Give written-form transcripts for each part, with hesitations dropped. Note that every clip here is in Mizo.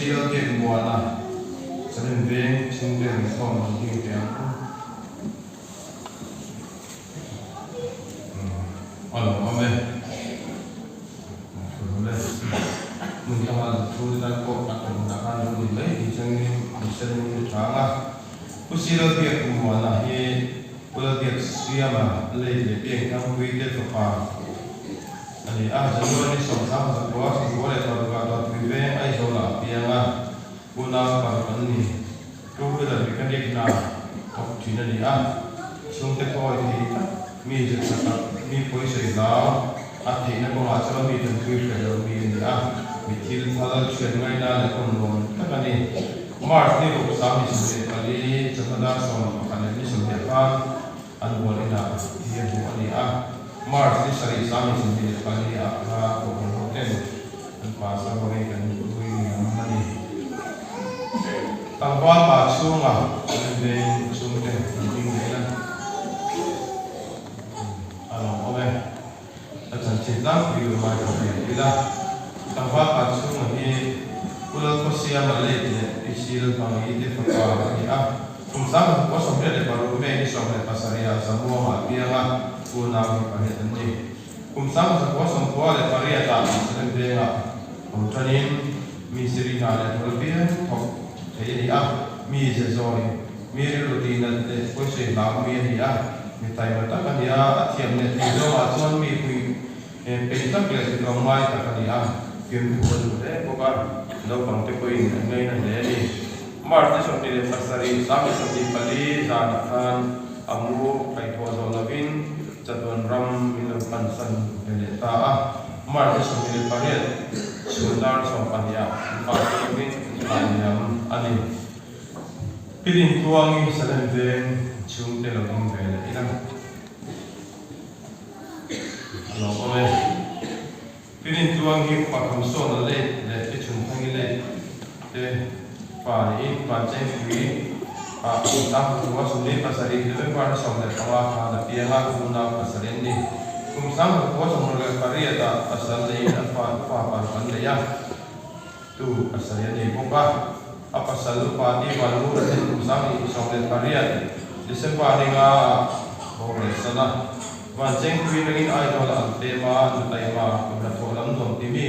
CL Biakmuana Salem Veng chhungte inkhawm an ding teh ang u. A lo awm e. Hmun danga lo thu te tan pawh a tumna khan lo ni mai tih changin an hre deuh ni chang a. Pu Silalbiakmuana hi Pu Lalbiaksiama lei leh Piangthangpui te fapa a ni a. January 1996 Dawtpui Veng Aizawlah a piang a, unau paruk an ni. Two wheeler mechanic hna thawk thin a ni a, chhungte pawh thei tak mi zir tha tak, mi pawisawi hlau, a theihna kawngah chuan mi tanpui hreh lo mi a ni a, mi thil phal thian ngaina leh awm nuam tak a ni. March ni ruk 34 chawhma dar 11 leh 20 khan an bual inah thi a hmuh a ni a, March ni 7 24 ah kha Kohhran hoten an pastor hovin kan ui ngam a ni. Tlangval pa chhunga kan veng chhungte an ding leh ila a lo awm e. A chanchin tlangpui lo ngai tawh ve ila. Tlangval pa chhunga hi Pu Lalkhawsiama late leh Pi Silvangi te fapa a ni a. Kum 1986 May ni 17 ah Zamuanga a piang a, unau hi pariat an ni. Kum 1998 ah Salem vengah awm tanin Misiri hna leh tul viau thawk thei a ni a, mi ze zawi, mi rilru tih nat leh pawisawi hlau mi a ni a, mi taima tak a ni a, a thiam leh thei zawngah chuan mi pui peih tak leh mi tlawmngai tak a ni a, fiamthu a duh hle bawk a, naupangte pawhin an ngaina hle a ni. March ni 27, 24 zanah khan a mu kaihthawh zawh lovin chatuan ram min lo pansan ve leh ta a. March ni 28 chhun dar 12 ah an pa te lovin an kai liam a ni. Pirin tuangi Salem veng chhungte lo ding ve leh ila a lo awm e. Pirin tuang hi upa Khamsawn a late leh Pi Chhunphangi late te pa niin Vanchengpui ah kum 1977 November ni 15 khan a piang a, unau pasal an ni. Kum 1968 ah pasal neiin a fa fa paruk an nei a, tu pasal a nei bawk a. A pasal upa Ti Vanmur a then kum 2018 December ni nga ah boral san a. Vanchengpui atangin Aizawl ah an pem a, nu taima kum hnathawh lam nuam ti mi,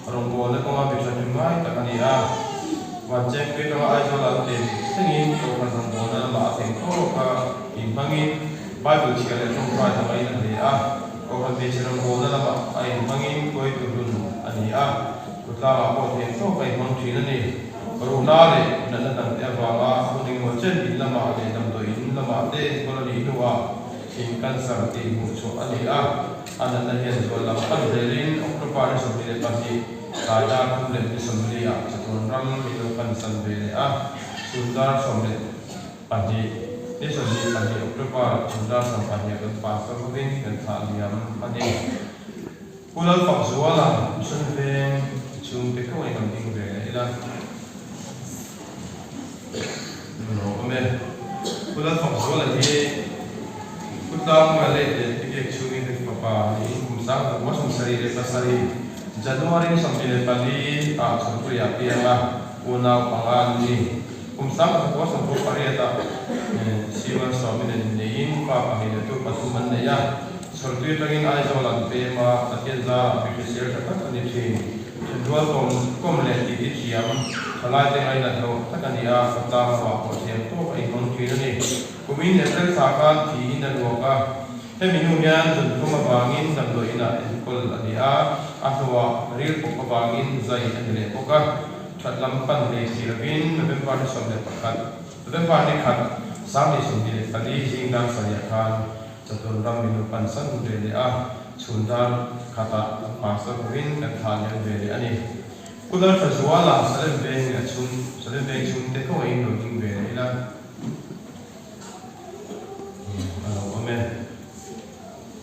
rawngbawlna kawnga mi thahnem ngai tak a ni a. Vanchengpui atanga Aizawl ah an pem thlengin Kohhran rawngbawlna lamah a thleng tawk a, inhmangin Bible chhiar leh tawngtai a ngaina hle a. Kohhran hmeichhe rawngbawlna lamah a inhmangin kawihtu hlun a ni a, khawtlangah pawh thleng tawk a inhmang thin a ni. Ruhna leh natna dangte avanga hun engemaw chen in lamah leh damdawi in lamah te enkawl a nih hnuah Thin cancer tih hmuh chhuah a ni a, a natna hian zual lam pan zelin October ni 22 tlai dar 3 leh ni 40 ah chatuan ram min lo pansan ve leh a, chhun dar 12 ni 22 October chhun dar 12 ah kan pastor hovin kan thlah liam a ni. Pu Lalfakzuala Mission Veng chhungte khawngaih lo ding ve leh ila. Lo awm e. Pu Lalfakzuala hi Pu Tlangmawia leh leh Pi Biakchhungi te fapa niin kum 1977 January ni 24 ah Chhawrpuiah a piang a, unau panga an ni. Kum 1998 ah Simal Sawmi nen inneiin pa pahnih leh tu pathum an nei a. Chhawrtui atangin Aizawl an pem a, Pathian zarah mi hrisel tha tak a ni thin. Thenrual kawm kawm leh tih hi thiam, thalaite ngainat loh tak a ni a, khawtlang lamah pawh thiam tawk a inhmang thin a ni. Kumin April thla khan thiin a luak a, hemi hnu hian zunthum avangin damdawi inah enkawl a ni a, a hnuah ril pawp avangin zai a ni leh bawk a, that lam pan hlei si lovin November ni 11, November ni khat, 2024 zing dar sarih khan Chatuan ram min lo pan san ve leh a, chhun dar khatah pastor hovin kan thlah liam ve leh a ni. Pu Lalthazuala Salem Veng leh a chhung, Salem Veng chhungte khawngaih in lo ding ve leh ila a lo awm e.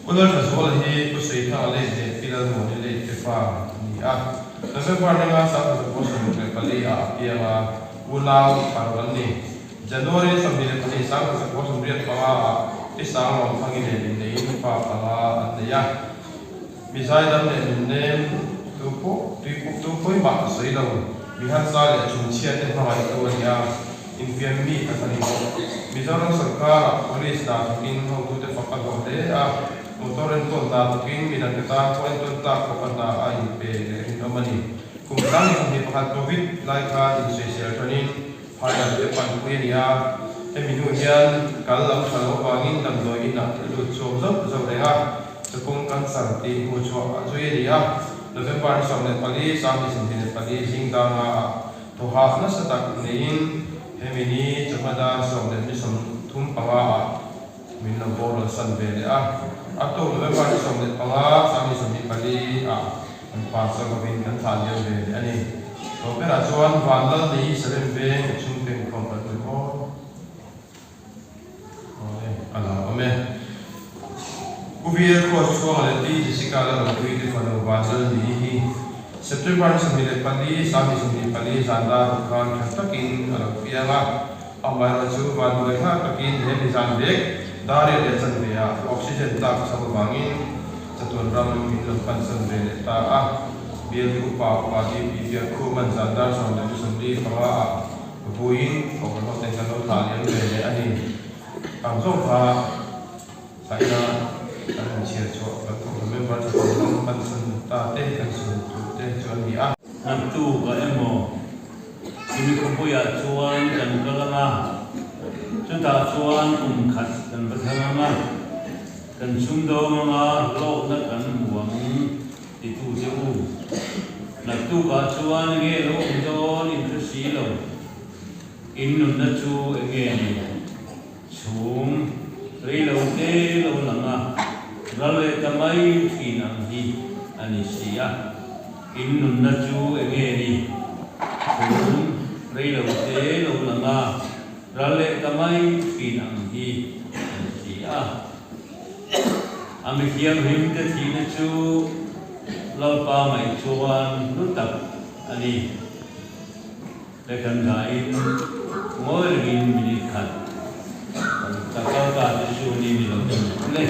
Pu Lalthazuala hi Pu Seithanga late leh Pi Lalmuani late te fa a ni a. November ninga 1974 ah a piang a, unau paruk an ni. January 22 1985 ah Pi Sanglawmthangi nen inneiin fa panga an nei a. Mi zaidam leh nunnem tu pawh tui pawh tu pawimah a sawi lo. Mi harsa leh chhungchhiate hmangaihtu a ni a, infiam mi tak a ni bawk. Mizoram sorkarah Police hna thawkin hotute fak a hlawh hle a, motor enkawl hna thawkin midangte tan pawh entawn tlak khawp a hna a inpe leh rinawm a ni. Kum 2021 Covid lai khan insawisel tanin Phailam te panpui a ni a, hemi hnu hian kal lam tha lo avangin damdawi inah a lut chhuak zauh zauh reng a, chakawng cancer tih hmuh chhuah a zui a ni a. November ni 14, 2024 zing danga ah thawhah nasa tak neiin hemi ni chawhma dar 10 ni 35 ah min lo boral san ve leh a. A tuk November ni 15, 2024 ah Kan pa sawi lovin kan thlah liam ve leh a ni. Tawh berah chuan van lal nei Salem veng a chhungte inkhawm kan ui aw. Aw e, a lo awm e. Pu VL Cross chhuanga leh Pi Jessica la rawn pui te fanu van lal ni hi September ni 24, 2024 zan dar ruk khan tha takin a lo piang a. Amaherawhchu van buai thlak takin he mi zan vek dar riat leh chanve ah oxygen tlak chho avangin Chatuan ram min lo pansan ve leh ta a, Bialtu upa upa DP Biakkhum an zan dar 10 ni 45 ah vuiin Kohhran hoten kan lo thlah liam ve leh a ni. Ang zawng kha thlaina kan han chhiar chhuah kan Kohhran member chatuan ram pansan ta te kan sawi tur te chu an ni a. Naktuk a emaw chumi khawpuiah chuan kan kal ang a, chutah chuan kum khat kan va thlang ang a. Kan sumdawng anga hlawkna kan hmu ang titu che u. Naktukah chuan enge lo awm dawn in hre si lo. In nunna chu enge ni? Chhum rei lo te lo lang a, ral leh ta mai thin ang hi a ni si a. In nunna chu enge ni? Chhum rei lo te lo lang a, Ral leh ta mai thin ang hi a ni si a. A mi thianghlim te thihna chu Lalpa ngaih chuan hlu tak a ni. Le kan dahin ngawi rengin minute khat kan ta kal ta te chu ni ni lo ten le.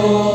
aw.